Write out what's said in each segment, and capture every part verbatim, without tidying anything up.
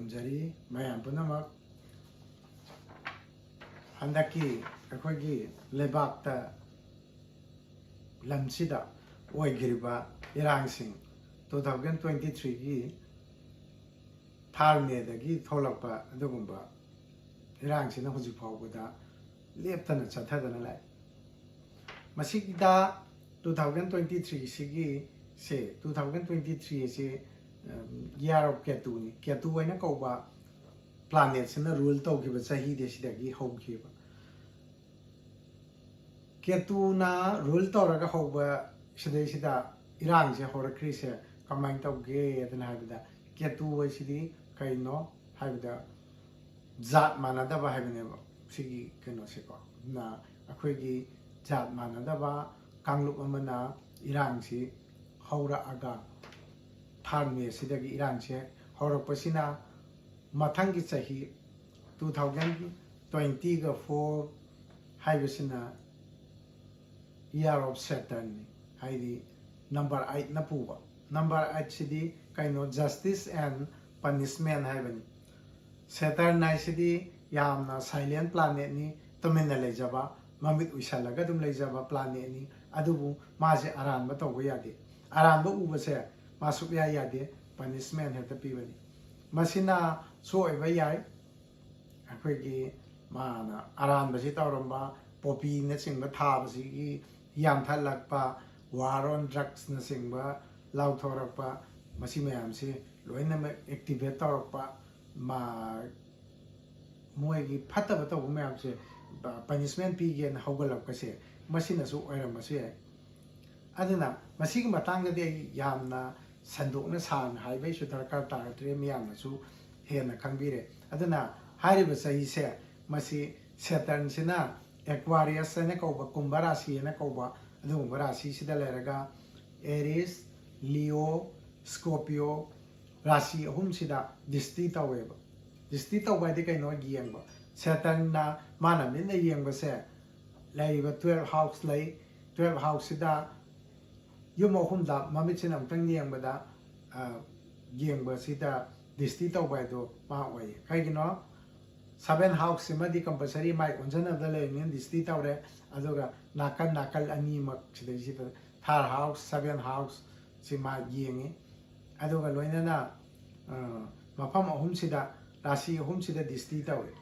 ꯖꯔꯤ꯫ ꯃꯌꯥꯝ ꯄꯨꯝꯅꯃꯛ, ꯍꯟꯗꯛꯀꯤ ꯑꯩꯈꯣꯏꯒꯤ ꯂꯩꯕꯥꯛꯇ, ꯂꯝꯁꯤꯗ ꯑꯣꯏꯈꯤꯕ ꯏꯔꯥꯡꯁꯤꯡ, two thousand twenty threeꯒꯤ third Mayꯗꯒꯤ ꯊꯣꯛꯂꯛꯄ ꯑꯗꯨꯒꯨꯝꯕ ꯏꯔꯥꯡꯁꯤꯅ ꯍꯧꯖꯤꯛ ꯐꯥꯎꯕꯗ ꯂꯦꯞꯇꯅ ꯆꯠꯊꯗꯅ ꯂꯥꯛꯏ꯫ ꯃꯁꯤꯗ two thousand twenty threeꯁꯤꯒꯤ ꯁꯦ, two thousand twenty three ꯑꯁꯤ, ꯎꯝ, Year of Ketuꯅꯤ꯫ Ketu ꯍꯥꯏꯅ ꯀꯧꯕ planetꯁꯤꯅ rule ꯇꯧꯈꯤꯕ ꯆꯍꯤꯗꯤ ꯁꯤꯗꯒꯤ ꯍꯧꯈꯤꯕ꯫ Ketuna rule ꯇꯧꯔꯒ ꯍꯧꯕ ꯁꯤꯗꯩꯁꯤꯗ ꯏꯔꯥꯡꯁꯦ ꯍꯧꯔꯛꯈ꯭ꯔꯤꯁꯦ ꯀꯃꯥꯏꯅ ꯇꯧꯒꯦ ꯑꯗꯨꯅ ꯍꯥꯏꯕꯗ, Ketu ꯍꯥꯏꯁꯤꯗꯤ ꯀꯩꯅꯣ ꯍꯥꯏꯕꯗ, ꯖꯥꯠ ꯃꯥꯟꯅꯗꯕ ꯍꯥꯏꯕꯅꯦꯕ ꯁꯤꯒꯤ ꯀꯩꯅꯣꯁꯦꯀꯣ꯫ ꯑꯗꯨꯅ ꯑꯩꯈꯣꯏꯒꯤ ꯖꯥꯠ ꯃꯥꯟꯅꯗꯕ ꯀꯥꯡꯂꯨꯞ ꯑꯃꯅ ꯏꯔꯥꯡꯁꯤ ꯍꯧꯔꯛꯑꯒ, third Mayꯁꯤꯗꯒꯤ ꯏꯔꯥꯡꯁꯦ ꯍꯧꯔꯛꯄꯁꯤꯅ ꯃꯊꯪꯒꯤ ꯆꯍꯤ two thousand twenty four ꯍꯥꯏꯕꯁꯤꯅ Year of Saturnꯅꯤ, ꯍꯥꯏꯗꯤ number eightꯅ ꯄꯨꯕ꯫ Number eightꯁꯤꯗꯤ ꯀꯩꯅꯣ? Justice and Punishment ꯍꯥꯏꯕꯅꯤ꯫ Saturn ꯍꯥꯏꯁꯤꯗꯤ ꯌꯥꯝꯅ silent planetꯅꯤ, ꯇꯨꯃꯤꯟꯅ ꯂꯩꯖꯕ, ꯃꯃꯤꯠ ꯎꯏꯁꯜꯂꯒ ꯑꯗꯨꯝ ꯂꯩꯖꯕ planetꯅꯤ꯫ ꯑꯗꯨꯕꯨ ꯃꯥꯁꯦ ꯑꯔꯥꯟꯕ ꯇꯧꯕ ꯌꯥꯗꯦ꯫ ꯑꯔꯥꯟꯕ ꯎꯕꯁꯦ ꯃꯥ ꯁꯨꯛꯌꯥ ꯌꯥꯗꯦ, punishment ꯍꯦꯛꯇ ꯄꯤꯕꯅꯤ꯫ ꯃꯁꯤꯅ ꯁꯣꯛꯏꯕ ꯌꯥꯏ, ꯑꯩꯈꯣꯏꯒꯤ ꯃꯥꯅ ꯑꯔꯥꯟꯕꯁꯤ ꯇꯧꯔꯝꯕ, poppyꯅꯆꯤꯡꯕ ꯊꯥꯕꯁꯤꯒꯤ ꯌꯥꯟꯊꯠꯂꯛꯄ, war on drugsꯅꯆꯤꯡꯕ ꯂꯥꯎꯊꯣꯔꯛꯄ, ꯃꯁꯤ ꯃꯌꯥꯝꯁꯤ ꯂꯣꯏꯅꯃꯛ activate ꯇꯧꯔꯛꯄ, ꯃꯥ, ꯃꯣꯏꯒꯤ ꯐꯠꯇꯕ ꯇꯧꯕ ꯃꯌꯥꯝꯁꯦ punishment ꯄꯤꯒꯦꯅ ꯍꯧꯒꯠꯂꯛꯄꯁꯦ, ꯃꯁꯤꯅꯁꯨ ꯑꯣꯏꯔꯝꯕꯁꯨ ꯌꯥꯏ꯫ ꯑꯗꯨꯅ ꯃꯁꯤꯒꯤ ꯃꯇꯥꯡꯗꯗꯤ ꯑꯩ ꯌꯥꯝꯅ ꯁꯟꯗꯣꯛꯅ ꯁꯥꯡꯅ ꯍꯥꯏꯕꯩꯁꯨ ꯗꯔꯀꯥꯔ ꯇꯥꯔꯛꯇ꯭ꯔꯦ, ꯃꯤꯌꯥꯝꯅꯁꯨ ꯍꯦꯟꯅ ꯈꯪꯕꯤꯔꯦ꯫ ꯑꯗꯨꯅ ꯍꯥꯏꯔꯤꯕ ꯆꯍꯤꯁꯦ, ꯃꯁꯤ Saturnꯁꯤꯅ Aquarius ꯍꯥꯏꯅ ꯀꯧꯕ, ꯀꯨꯝꯚ ꯔꯥꯁꯤ ꯍꯥꯏꯅ ꯀꯧꯕ ꯑꯗꯨꯒꯨꯝꯕ ꯔꯥꯁꯤꯁꯤꯗ ꯂꯩꯔꯒ, Aries, Leo, Scorpio ꯔꯥꯁꯤ ꯑꯍꯨꯝꯁꯤꯗ ꯗ꯭ꯔꯤꯁꯇꯤ ꯇꯧꯋꯦꯕ꯫ ꯗ꯭ꯔꯤꯁꯇꯤ ꯇꯧꯕ ꯍꯥꯏꯗꯤ ꯀꯩꯅꯣ? ꯌꯦꯡꯕ꯫ Saturnꯅ ꯃꯥꯅ ꯃꯤꯠꯅ ꯌꯦꯡꯕꯁꯦ, ꯂꯩꯔꯤꯕ twelve house ꯂꯩ, twelve houseꯁꯤꯗ ꯌꯨꯝ ꯑꯍꯨꯝꯗ ꯃꯃꯤꯠꯁꯤꯅ ꯑꯃꯨꯛꯇꯪ ꯌꯦꯡꯕꯗ, ꯑ, ꯌꯦꯡꯕꯁꯤꯗ ꯗꯤꯁꯇꯤ ꯇꯧꯕ ꯍꯥꯏꯗꯣ ꯃꯥ ꯑꯣꯏꯌꯦ꯫ ꯀꯩꯒꯤꯅꯣ? ꯁꯚꯦꯟ ꯍꯥꯎꯁ ꯁꯤꯃꯗꯤ ꯀꯝꯄꯜꯁꯔꯤ ꯃꯥꯏ ꯑꯣꯟꯁꯤꯟꯅꯕꯗ ꯂꯩꯔꯕꯅꯤꯅ ꯗꯤꯁꯇꯤ ꯇꯧꯔꯦ꯫ ꯑꯗꯨꯒ ꯅꯥꯀꯟ ꯅꯥꯀꯜ ꯑꯅꯤꯃꯛ ꯁꯤꯗꯩꯁꯤꯗ ꯊꯥꯔ ꯍꯥꯎꯁ, ꯁꯚꯦꯟ ꯍꯥꯎꯁ ꯁꯤ ꯃꯥ ꯌꯦꯡꯉꯤ꯫ ꯑꯗꯨꯒ ꯂꯣꯏꯅꯅ ꯃꯐꯝ ꯑꯍꯨꯝꯁꯤꯗ, ꯔꯥꯁꯤ ꯑꯍꯨꯝꯁꯤꯗ ꯗꯤꯁꯇꯤ ꯇꯧꯏ꯫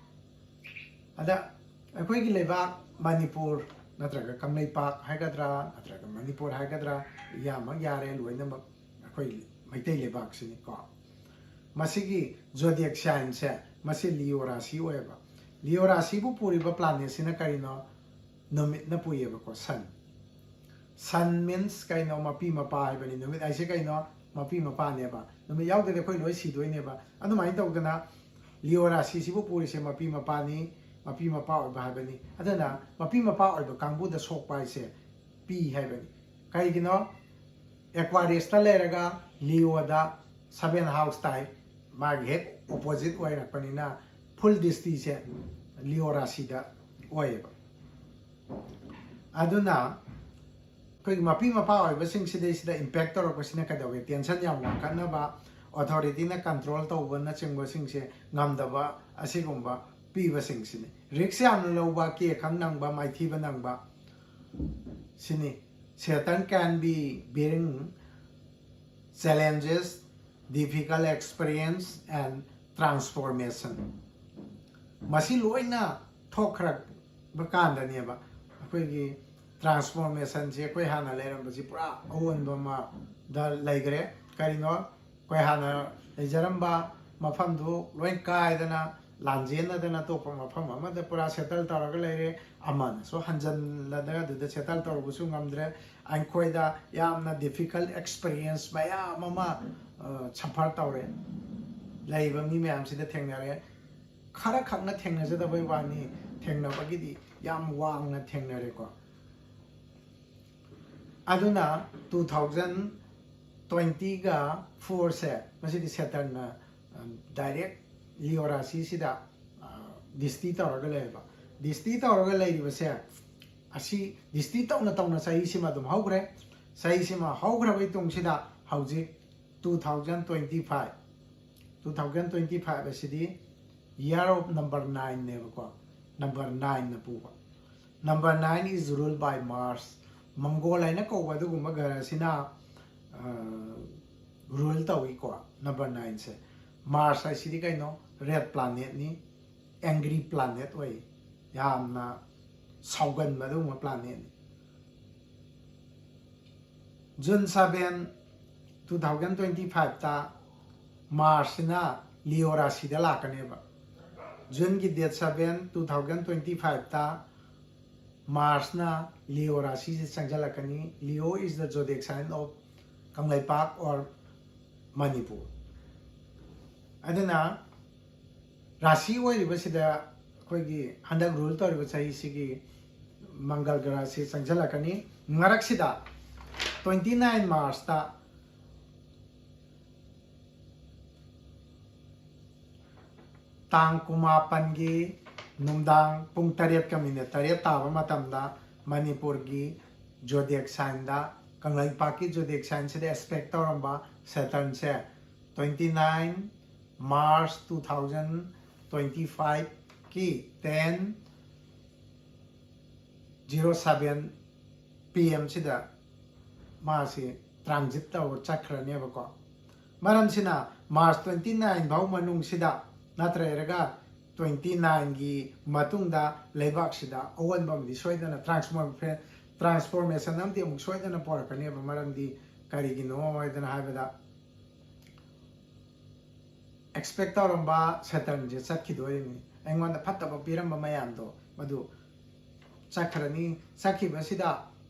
ꯑꯗ ꯑꯩꯈꯣꯏꯒꯤ ꯂꯩꯕꯥꯛ ꯃꯅꯤꯄꯨꯔ ꯅꯠꯇ꯭ꯔꯒ ꯀꯪꯂꯩꯄꯥꯛ ꯍꯥꯏꯒꯗ꯭ꯔꯥ ꯅꯠꯇ꯭ꯔꯒ ꯃꯅꯤꯄꯨꯔ ꯍꯥꯏꯒꯗ꯭ꯔꯥ, ꯏꯌꯥꯝꯕ ꯌꯥꯔꯦ ꯂꯣꯏꯅꯃꯛ, ꯑꯩꯈꯣꯏ ꯃꯩꯇꯩ ꯂꯩꯕꯥꯛꯁꯤꯅꯤꯀꯣ꯫ ꯃꯁꯤꯒꯤ ꯖꯣꯗꯤꯌꯦꯛ ꯁꯥꯏꯟꯁꯦ, ꯃꯁꯤ ꯂꯤꯑꯣ ꯔꯥꯁꯤ ꯑꯣꯏꯌꯦꯕ꯫ ꯂꯤꯑꯣ ꯔꯥꯁꯤꯕꯨ ꯄꯨꯔꯤꯕ ꯄ꯭ꯂꯥꯅꯦꯠꯁꯤꯅ ꯀꯔꯤꯅꯣ? ꯅꯨꯃꯤꯠꯅ ꯄꯨꯏꯌꯦꯕꯀꯣ, ꯁꯟ꯫ ꯁꯟ ꯃꯤꯟꯁ ꯀꯩꯅꯣ? ꯃꯄꯤ ꯃꯄꯥ ꯍꯥꯏꯕꯅꯤ꯫ ꯅꯨꯃꯤꯠ ꯍꯥꯏꯁꯦ ꯀꯩꯅꯣ? ꯃꯄꯤ ꯃꯄꯥꯅꯦꯕ꯫ ꯅꯨꯃꯤꯠ ꯌꯥꯎꯗ꯭ꯔꯗꯤ ꯑꯩꯈꯣꯏ ꯂꯣꯏ ꯁꯤꯗꯣꯏꯅꯦꯕ꯫ ꯑꯗꯨꯃꯥꯏꯅ ꯇꯧꯗꯅ ꯂꯤꯑꯣ ꯔꯥꯁꯤꯁꯤꯕꯨ ꯄꯨꯔꯤꯁꯦ ꯃꯄꯤ ꯃꯄꯥꯅꯤ, ꯃꯄꯤ ꯃꯄꯥ ꯑꯣꯏꯕ ꯍꯥꯏꯕꯅꯤ꯫ ꯑꯗꯨꯅ ꯃꯄꯤ ꯃꯄꯥ ꯑꯣꯏꯕ ꯀꯥꯡꯕꯨꯗ ꯁꯣꯛꯄ ꯍꯥꯏꯁꯦ ꯄꯤ ꯍꯥꯏꯕꯅꯤ꯫ ꯀꯩꯒꯤꯅꯣ? ꯑꯦꯀ꯭ꯋꯥꯔꯤꯌꯁꯇ ꯂꯩꯔꯒ ꯂꯤꯑꯣꯗ ꯁꯚꯦꯟ ꯍꯥꯎꯁ ꯇꯥꯏ, ꯃꯥꯒꯤ ꯍꯦꯛ ꯑꯣꯄꯣꯖꯤꯠ ꯑꯣꯏꯔꯛꯄꯅꯤꯅ ꯐꯨꯜ ꯗꯤꯁꯇꯤꯁꯦ ꯂꯤꯑꯣ ꯔꯥꯁꯤꯗ ꯑꯣꯏꯌꯦꯕ꯫ ꯑꯗꯨꯅ ꯑꯩꯈꯣꯏꯒꯤ ꯃꯄꯤ ꯃꯄꯥ ꯑꯣꯏꯕꯁꯤꯡꯁꯤꯗꯩꯁꯤꯗ ꯏꯝꯄꯦꯛ ꯇꯧꯔꯛꯄꯁꯤꯅ ꯀꯩꯗꯧꯋꯦ? ꯇꯦꯟꯁꯟ ꯌꯥꯝ ꯋꯥꯡꯈꯠꯅꯕ, ꯑꯣꯊꯣꯔꯤꯇꯤꯅ ꯀꯟꯇ꯭ꯔꯣꯜ ꯇꯧꯕꯅꯆꯤꯡꯕꯁꯤꯡꯁꯦ ꯉꯝꯗꯕ, ꯑꯁꯤꯒꯨꯝꯕ ꯄꯤꯕꯁꯤꯡꯁꯤꯅꯤ꯫ ꯔꯤꯛꯁ ꯌꯥꯝꯅ ꯂꯧꯕ, ꯀꯦ ꯈꯪ ꯅꯪꯕ, ꯃꯥꯏꯊꯤꯕ ꯅꯪꯕ ꯁꯤꯅꯤ꯫ Saturn can be bearing challenges, difficult experience and transformation꯫ ꯃꯁꯤ ꯂꯣꯏꯅ ꯊꯣꯛꯈ꯭ꯔꯕ ꯀꯥꯟꯗꯅꯦꯕ ꯑꯩꯈꯣꯏꯒꯤ ꯇ꯭ꯔꯥꯟꯁꯐꯣꯔꯃꯦꯁꯟꯁꯦ, ꯑꯩꯈꯣꯏ ꯍꯥꯟꯅ ꯂꯩꯔꯝꯕꯁꯤ ꯄꯨꯔꯥ ꯑꯑꯣꯟꯕ ꯑꯃꯗ ꯂꯩꯈ꯭ꯔꯦ꯫ ꯀꯔꯤꯅꯣ? ꯑꯩꯈꯣꯏ ꯍꯥꯟꯅ ꯂꯩꯖꯔꯝꯕ ꯃꯐꯝꯗꯨ ꯂꯣꯏ ꯀꯥꯏꯗꯅ, ꯂꯥꯟꯖꯦꯟꯅꯗꯅ ꯑꯇꯣꯞꯄ ꯃꯐꯝ ꯑꯃꯗ ꯄꯨꯔꯥ ꯁꯦꯇꯜ ꯇꯧꯔꯒ ꯂꯩꯔꯦ꯫ ꯑꯃꯅꯁꯨ ꯍꯟꯖꯜꯂꯗꯅ ꯑꯗꯨꯗ ꯁꯦꯇꯜ ꯇꯧꯔꯨꯕꯁꯨ ꯉꯝꯗ꯭ꯔꯦ꯫ ꯑꯩꯈꯣꯏꯗ ꯌꯥꯝꯅ ꯗꯤꯐꯤꯀꯜꯠ ꯑꯦꯛꯁꯄꯤꯔꯤꯌꯦꯟꯁ ꯃꯌꯥꯝ ꯑꯃ ꯁꯐꯔ ꯇꯧꯔꯦ꯫ ꯂꯩꯔꯤꯕ ꯃꯤ ꯃꯌꯥꯝꯁꯤꯗ ꯊꯦꯡꯅꯔꯦ꯫ ꯈꯔ ꯈꯛꯅ ꯊꯦꯡꯅꯖꯗꯕꯩ ꯋꯥꯅꯤ, ꯊꯦꯡꯅꯕꯒꯤꯗꯤ ꯌꯥꯝ ꯋꯥꯡꯅ ꯊꯦꯡꯅꯔꯦꯀꯣ꯫ ꯑꯗꯨꯅ ꯇꯨ ꯊꯥꯎꯖꯟ ꯇ꯭ꯋꯦꯟꯇꯤꯒ ꯐꯣꯔꯁꯦ, ꯃꯁꯤꯗꯤ ꯁꯦꯇꯔꯟꯅ ꯗꯥꯏꯔꯦꯛ ꯂꯤꯑꯣ ꯔꯥꯁꯤꯁꯤꯗ ꯗꯤꯁꯇꯤ ꯇꯧꯔꯒ ꯂꯩꯌꯦꯕ꯫ ꯗꯤꯁꯇꯤ ꯇꯧꯔꯒ ꯂꯩꯔꯤꯕꯁꯦ, ꯑꯁꯤ ꯗꯤꯁꯇꯤ ꯇꯧꯅ ꯇꯧꯅ ꯆꯍꯤꯁꯤꯃ ꯑꯗꯨꯝ ꯍꯧꯈ꯭ꯔꯦ꯫ ꯆꯍꯤꯁꯤꯃ ꯍꯧꯈ꯭ꯔꯕꯩ ꯇꯨꯡꯁꯤꯗ ꯍꯧꯖꯤꯛ two thousand twenty five, Two thousand twenty five ꯑꯁꯤꯗꯤ year of number nine ꯅꯦꯕꯀꯣ, number nine ꯅ ꯄꯨꯕ꯫ Number nine is ruled by Mars. ꯃꯪꯒꯣꯜ ꯍꯥꯏꯅ ꯀꯧꯕ ꯑꯗꯨꯒꯨꯝꯕ ꯒ꯭ꯔꯍꯁꯤꯅ ꯔꯨꯜ ꯇꯧꯏꯀꯣ꯫ Number nine ꯁꯦ, ꯃꯥꯔꯁ ꯍꯥꯏꯁꯤꯗꯤ ꯀꯩꯅꯣ? ꯔꯦꯠ ꯄ꯭ꯂꯥꯅꯦꯠꯅꯤ, ꯑꯦꯡꯒ꯭ꯔꯤ ꯄ꯭ꯂꯥꯅꯦꯠ ꯑꯣꯏ, ꯌꯥꯝꯅ ꯁꯥꯎꯒꯟꯕ ꯑꯗꯨꯒꯨꯝꯕ ꯄ꯭ꯂꯥꯅꯦꯠꯅꯤ꯫ June seven, two thousand twenty five ꯇ ꯃꯥꯔꯁꯁꯤꯅ ꯂꯤꯑꯣ ꯔꯥꯁꯤꯗ ꯂꯥꯛꯀꯅꯦꯕ꯫ ꯖꯨꯟꯒꯤ date seven, two thousand twenty five ꯇ ꯃꯥꯔꯁꯅ ꯂꯤꯑꯣ ꯔꯥꯁꯤꯁꯤ ꯆꯪꯁꯤꯜꯂꯛꯀꯅꯤ꯫ Leo is the zodiac sign of Kangleipak or Manipur. ꯑꯗꯨꯅ ꯔꯥꯁꯤ ꯑꯣꯏꯔꯤꯕꯁꯤꯗ, ꯑꯩꯈꯣꯏꯒꯤ ꯍꯟꯗꯛ ꯔꯨꯜ ꯇꯧꯔꯤꯕ ꯆꯍꯤꯁꯤꯒꯤ ꯃꯪꯒꯜ ꯒ꯭ꯔꯍꯁꯤ ꯆꯪꯁꯤꯜꯂꯛꯀꯅꯤ꯫ ꯃꯔꯛꯁꯤꯗ twenty nine ꯃꯥꯔꯁꯇ ꯇꯥꯡ ꯀꯨꯟꯃꯥꯄꯟꯒꯤ ꯅꯨꯡꯗꯥꯡ ꯄꯨꯡ ꯇꯔꯦꯠꯀ ꯃꯤꯅꯤꯠ ꯇꯔꯦꯠ ꯇꯥꯕ ꯃꯇꯝꯗ ꯃꯅꯤꯄꯨꯔꯒꯤ zodiac signꯗ, ꯀꯪꯂꯩꯄꯥꯛꯀꯤ zodiac signꯁꯤꯗ aspect ꯇꯧꯔꯝꯕ Saturnꯁꯦ twenty nine March two thousand twenty fiveꯀꯤ ten zero seven P M ꯁꯤꯗ ꯃꯥꯁꯤ transit ꯇꯧꯔ ꯆꯠꯈ꯭ꯔꯅꯦꯕꯀꯣ꯫ ꯃꯔꯝꯁꯤꯅ March twenty nine ꯐꯥꯎ ꯃꯅꯨꯡꯁꯤꯗ ꯅꯠꯇ꯭ꯔꯒ twenty nineꯒꯤ ꯃꯇꯨꯡꯗ ꯂꯩꯕꯥꯛꯁꯤꯗ ꯑꯑꯣꯟꯕ ꯑꯃꯗꯤ ꯁꯣꯏꯗꯅ transform-, transformation ꯑꯃꯗꯤ ꯑꯃꯨꯛ ꯁꯣꯏꯗꯅ ꯄꯣꯔꯛꯀꯅꯦꯕ꯫ ꯃꯔꯝꯗꯤ ꯀꯔꯤꯒꯤꯅꯣ ꯍꯥꯏꯗꯅ ꯍꯥꯏꯕꯗ, expect ꯇꯧꯔꯝꯕ Saturnꯁꯦ ꯆꯠꯈꯤꯗꯣꯔꯤꯅꯤ꯫ ꯑꯩꯉꯣꯟꯗ ꯐꯠꯇꯕ ꯄꯤꯔꯝꯕ ꯃꯌꯥꯝꯗꯣ ꯃꯗꯨ ꯆꯠꯈ꯭ꯔꯅꯤ꯫ ꯆꯠꯈꯤꯕꯁꯤꯗ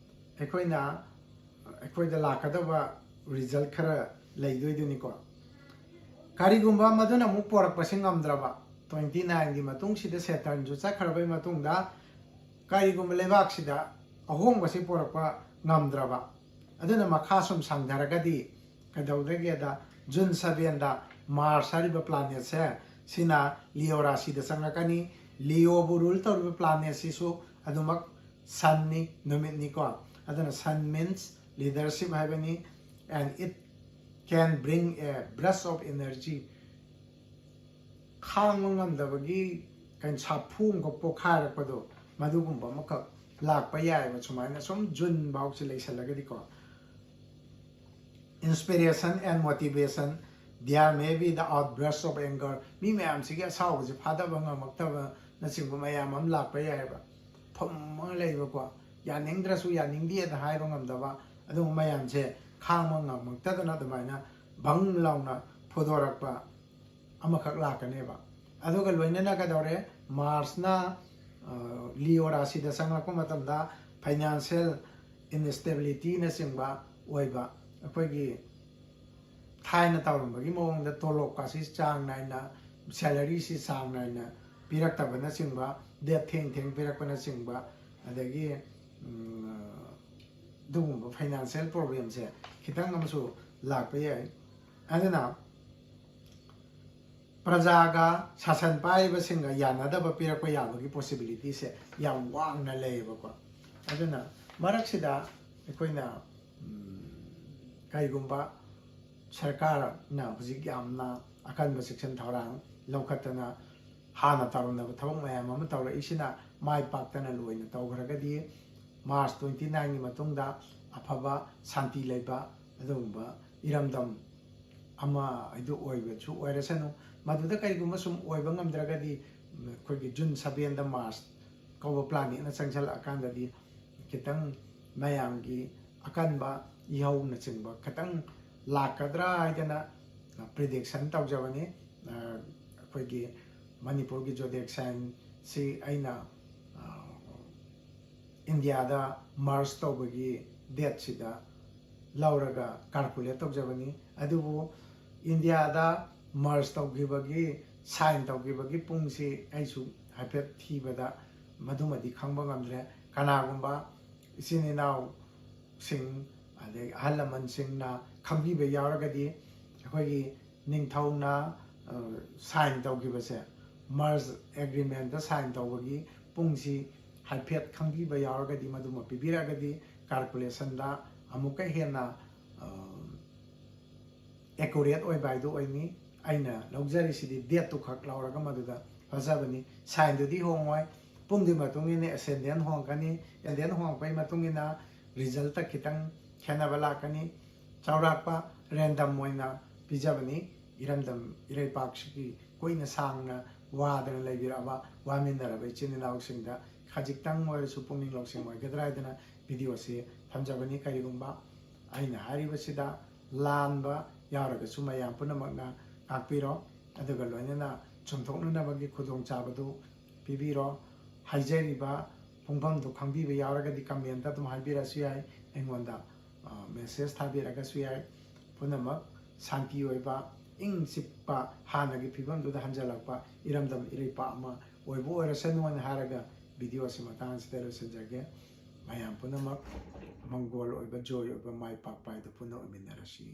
ꯑꯩꯈꯣꯏꯅ, ꯑꯩꯈꯣꯏꯗ ꯂꯥꯛꯀꯗꯕ result ꯈꯔ ꯂꯩꯗꯣꯏꯗꯨꯅꯤꯀꯣ꯫ ꯀꯔꯤꯒꯨꯝꯕ ꯃꯗꯨꯅ ꯑꯃꯨꯛ ꯄꯣꯔꯛꯄꯁꯤ ꯉꯝꯗ꯭ꯔꯕ, twenty nineꯒꯤ ꯃꯇꯨꯡꯁꯤꯗ Saturnꯁꯨ ꯆꯠꯈ꯭ꯔꯕꯩ ꯃꯇꯨꯡꯗ ꯀꯔꯤꯒꯨꯝꯕ ꯂꯩꯕꯥꯛꯁꯤꯗ ꯑꯍꯣꯡꯕꯁꯤ ꯄꯣꯔꯛꯄ ꯉꯝꯗ꯭ꯔꯕ, ꯑꯗꯨꯅ ꯃꯈꯥ ꯁꯨꯝ ꯁꯥꯡꯊꯔꯒꯗꯤ ꯀꯩꯗꯧꯗꯒꯦꯗ, June sevenꯗ Mars ꯍꯥꯏꯔꯤꯕ planetꯁꯦ ꯁꯤꯅ Leo ꯔꯥꯁꯤꯗ ꯆꯪꯂꯛꯀꯅꯤ꯫ Leoꯕꯨ rule ꯇꯧꯔꯤꯕ planetꯁꯤꯁꯨ ꯑꯗꯨꯃꯛ Sunꯅꯤ, ꯅꯨꯃꯤꯠꯅꯤꯀꯣ꯫ ꯑꯗꯨꯅ Sun means leadership ꯍꯥꯏꯕꯅꯤ, and it can bring a burst of energy ꯈꯥꯡꯕ ꯉꯝꯗꯕꯒꯤ ꯀꯩꯅꯣ ꯁꯥꯐꯨ ꯑꯃꯈꯛ ꯄꯣꯛꯈꯥꯏꯔꯛꯄꯗꯣ, ꯃꯗꯨꯒꯨꯝꯕ ꯑꯃꯈꯛ ꯂꯥꯛꯄ ꯌꯥꯏꯑꯕ꯫ ꯁꯨꯃꯥꯏꯅ ꯁꯨꯝ June ꯐꯥꯎꯁꯤ ꯂꯩꯁꯜꯂꯒꯗꯤꯀꯣ, inspiration and motivation, there may be the outburst of anger, ꯃꯤ ꯃꯌꯥꯝꯁꯤꯒꯤ ꯑꯁꯥꯎꯕꯁꯦ ꯐꯥꯗꯕ ꯉꯝꯃꯛꯇꯕꯅꯆꯤꯡꯕ ꯃꯌꯥꯝ ꯑꯃ ꯂꯥꯛꯄ ꯌꯥꯏꯑꯕ꯫ ꯐꯝꯃꯒ ꯂꯩꯕꯀꯣ, ꯌꯥꯅꯤꯡꯗ꯭ꯔꯁꯨ ꯌꯥꯅꯤꯡꯗꯦꯅ ꯍꯥꯏꯕ ꯉꯝꯗꯕ, ꯑꯗꯨꯒꯨꯝꯕ ꯃꯌꯥꯝꯁꯦ ꯈꯥꯡꯕ ꯉꯝꯃꯛꯇꯗꯅ ꯑꯗꯨꯃꯥꯏꯅ ꯕꯪ ꯂꯥꯎꯅ ꯐꯨꯗꯣꯔꯛꯄ ꯑꯃꯈꯛ ꯂꯥꯛꯀꯅꯦꯕ꯫ ꯑꯗꯨꯒ ꯂꯣꯏꯅꯅ ꯀꯩꯗꯧꯔꯦ, ꯃꯥꯔꯁꯅ ꯂꯤꯑꯣ ꯔꯥꯁꯤꯗ ꯆꯪꯂꯛꯄ ꯃꯇꯝꯗ financial instabilityꯅꯆꯤꯡꯕ ꯑꯣꯏꯕ, ꯑꯩꯈꯣꯏꯒꯤ ꯊꯥꯏꯅ ꯇꯧꯔꯝꯕꯒꯤ ꯃꯑꯣꯡꯗ ꯇꯣꯂꯣꯞꯀꯁꯤ ꯆꯥꯡ ꯅꯥꯏꯅ, salaryꯁꯤ ꯆꯥꯡ ꯅꯥꯏꯅ ꯄꯤꯔꯛꯇꯕꯅꯆꯤꯡꯕ, date ꯊꯦꯡ ꯊꯦꯡ ꯄꯤꯔꯛꯄꯅꯆꯤꯡꯕ, ꯑꯗꯒꯤ ꯎꯝ, ꯑꯗꯨꯒꯨꯝꯕ financial problemꯁꯦ ꯈꯤꯇꯪ ꯑꯃꯁꯨ ꯂꯥꯛꯄ ꯌꯥꯏ꯫ ꯑꯗꯨꯅ ꯄ꯭ꯔꯖꯥꯒ ꯁꯥꯁꯟ ꯄꯥꯏꯔꯤꯕꯁꯤꯡꯒ ꯌꯥꯅꯗꯕ ꯄꯤꯔꯛꯄ ꯌꯥꯕꯒꯤ possibilityꯁꯦ ꯌꯥꯝ ꯋꯥꯡꯅ ꯂꯩꯌꯦꯕꯀꯣ꯫ ꯑꯗꯨꯅ ꯃꯔꯛꯁꯤꯗ ꯑꯩꯈꯣꯏꯅ, ꯎꯝ, ꯀꯔꯤꯒꯨꯝꯕ ꯁꯔꯀꯥꯔꯅ ꯍꯧꯖꯤꯛ ꯌꯥꯝꯅ ꯑꯀꯟꯕ ꯆꯦꯛꯁꯤꯟ ꯊꯧꯔꯥꯡ ꯂꯧꯈꯠꯇꯅ ꯍꯥꯟꯅ ꯇꯧꯔꯝꯗꯕ ꯊꯕꯛ ꯃꯌꯥꯝ ꯑꯃ ꯇꯧꯔꯛꯏꯁꯤꯅ ꯃꯥꯏ ꯄꯥꯛꯇꯅ ꯂꯣꯏꯅ ꯇꯧꯈ꯭ꯔꯒꯗꯤ, ꯃꯥꯔꯁ twenty nineꯒꯤ ꯃꯇꯨꯡꯗ ꯑꯐꯕ ꯁꯥꯟꯇꯤ ꯂꯩꯕ ꯑꯗꯨꯒꯨꯝꯕ ꯏꯔꯝꯗꯝ ꯑꯃ ꯍꯥꯏꯗꯨ ꯑꯣꯏꯕꯁꯨ ꯑꯣꯏꯔꯁꯅꯨ꯫ ꯃꯗꯨꯗ ꯀꯔꯤꯒꯨꯝꯕ ꯁꯨꯝ ꯑꯣꯏꯕ ꯉꯝꯗ꯭ꯔꯒꯗꯤ, ꯑꯩꯈꯣꯏꯒꯤ ꯖꯨꯟ sevenꯗ ꯃꯥꯔꯁ ꯀꯧꯕ planetꯅ ꯆꯪꯁꯤꯜꯂꯛꯑꯀꯥꯟꯗꯗꯤ ꯈꯤꯇꯪ ꯃꯌꯥꯝꯒꯤ ꯑꯀꯟꯕ ꯏꯍꯧꯅꯆꯤꯡꯕ ꯈꯤꯇꯪ ꯂꯥꯛꯀꯗ꯭ꯔꯥ ꯍꯥꯏꯗꯅ prediction ꯇꯧꯖꯕꯅꯤ꯫ ꯑꯩꯈꯣꯏꯒꯤ ꯃꯅꯤꯄꯨꯔꯒꯤ zodiac signꯁꯤ ꯑꯩꯅ ꯏꯟꯗꯤꯌꯥꯗ merge ꯇꯧꯕꯒꯤ dateꯁꯤꯗ ꯂꯧꯔꯒ calculate ꯇꯧꯖꯕꯅꯤ꯫ ꯑꯗꯨꯕꯨ ꯏꯟꯗꯤꯌꯥꯗ merge ꯇꯧꯈꯤꯕꯒꯤ, sign ꯇꯧꯈꯤꯕꯒꯤ ꯄꯨꯡꯁꯤ ꯑꯩꯁꯨ ꯍꯥꯏꯐꯦꯠ ꯊꯤꯕꯗ ꯃꯗꯨꯃꯗꯤ ꯈꯪꯕ ꯉꯝꯗ꯭ꯔꯦ꯫ ꯀꯅꯥꯒꯨꯝꯕ ꯏꯆꯤꯟ ꯏꯅꯥꯎꯁꯤꯡ, ꯑꯗꯩ ꯑꯍꯜ ꯂꯃꯟꯁꯤꯡꯅ ꯈꯪꯕꯤꯕ ꯌꯥꯎꯔꯒꯗꯤ, ꯑꯩꯈꯣꯏꯒꯤ ꯅꯤꯡꯊꯧꯅ sign ꯇꯧꯈꯤꯕꯁꯦ, merge agreementꯇ sign ꯇꯧꯕꯒꯤ ꯄꯨꯡꯁꯤ ꯍꯥꯏꯐꯦꯠ ꯈꯪꯕꯤꯕ ꯌꯥꯎꯔꯒꯗꯤ, ꯃꯗꯨꯃ ꯄꯤꯕꯤꯔꯛꯑꯒꯗꯤ calculationꯗ ꯑꯃꯨꯛꯀ ꯍꯦꯟꯅ accurate ꯑꯣꯏꯕ ꯍꯥꯏꯗꯨ ꯑꯣꯏꯅꯤ꯫ ꯑꯩꯅ ꯂꯧꯖꯔꯤꯁꯤꯗꯤ date ꯇꯨ ꯈꯛ ꯂꯧꯔꯒ ꯃꯗꯨꯗ ꯐꯖꯕꯅꯤ꯫ Sign ꯗꯨꯗꯤ ꯍꯣꯡꯉꯣꯏ꯫ ꯄꯨꯡꯗꯨꯒꯤ ꯃꯇꯨꯡ ꯏꯟꯅ ascendant ꯍꯣꯡꯉꯛꯀꯅꯤ꯫ Ascendant ꯍꯣꯡꯉꯛꯄꯒꯤ ꯃꯇꯨꯡ ꯏꯟꯅ result ꯇ ꯈꯤꯇꯪ ꯈꯦꯠꯅꯕ ꯂꯥꯛꯀꯅꯤ꯫ ꯆꯥꯎꯔꯥꯛꯄ random ꯑꯣꯏꯅ ꯄꯤꯖꯕꯅꯤ꯫ ꯏꯔꯝꯗꯝ ꯏꯔꯩꯄꯥꯛꯁꯤꯒꯤ ꯀꯨꯏꯅ ꯁꯥꯡꯅ ꯋꯥꯗꯅ ꯂꯩꯕꯤꯔꯛꯑꯕ, ꯋꯥꯃꯤꯟꯅꯔꯕ ꯏꯆꯤꯟ ꯏꯅꯥꯎꯁꯤꯡꯗ ꯈꯖꯤꯛꯇꯪ ꯑꯣꯏꯔꯁꯨ ꯄꯨꯛꯅꯤꯡ ꯂꯧꯁꯤꯡ ꯑꯣꯏꯒꯗ꯭ꯔꯥ ꯍꯥꯏꯗꯅ video ꯁꯤ ꯊꯝꯖꯕꯅꯤ꯫ ꯀꯔꯤꯒꯨꯝꯕ ꯑꯩꯅ ꯍꯥꯏꯔꯤꯕꯁꯤꯗ ꯂꯥꯟꯕ ꯌꯥꯎꯔꯒꯁꯨ ꯃꯌꯥꯝ ꯄꯨꯝꯅꯃꯛꯅ ꯉꯥꯛꯄꯤꯔꯣ, ꯑꯗꯨꯒ ꯂꯣꯏꯅꯅ ꯆꯨꯝꯊꯣꯛꯅꯅꯕꯒꯤ ꯈꯨꯗꯣꯡꯆꯥꯕꯗꯨ ꯄꯤꯕꯤꯔꯣ꯫ ꯍꯥꯏꯖꯔꯤꯕ ꯄꯨꯡꯐꯝꯗꯨ ꯈꯪꯕꯤꯕ ꯌꯥꯎꯔꯒꯗꯤ comment ꯑꯗꯨꯝ ꯍꯥꯏꯕꯤꯔꯛꯑꯁꯨ ꯌꯥꯏ, ꯑꯩꯉꯣꯟꯗ message ꯊꯥꯕꯤꯔꯒꯁꯨ ꯌꯥꯏ꯫ ꯄꯨꯝꯅꯃꯛ ꯁꯥꯟꯇꯤ ꯑꯣꯏꯕ, ꯏꯪ ꯆꯤꯛꯄ, ꯍꯥꯟꯅꯒꯤ ꯐꯤꯕꯝꯗꯨꯗ ꯍꯟꯖꯤꯜꯂꯛꯄ ꯏꯔꯝꯗꯝ ꯏꯔꯩꯄꯥꯛ ꯑꯃ ꯑꯣꯏꯕ ꯑꯣꯏꯔꯁꯅꯨ ꯍꯥꯏꯅ ꯍꯥꯏꯔꯒ video ꯑꯁꯤ ꯃꯇꯥꯡ ꯑꯁꯤꯗ ꯂꯣꯏꯁꯤꯟꯖꯒꯦ꯫ ꯃꯌꯥꯝ ꯄꯨꯝꯅꯃꯛ ꯃꯪꯒꯣꯜ ꯑꯣꯏꯕ, ꯖꯣꯏ ꯑꯣꯏꯕ, ꯃꯥꯏ ꯄꯥꯛꯄ ꯍꯥꯏꯗꯨ ꯄꯨꯟꯅ ꯑꯣꯏꯃꯤꯟꯅꯔꯁꯤ꯫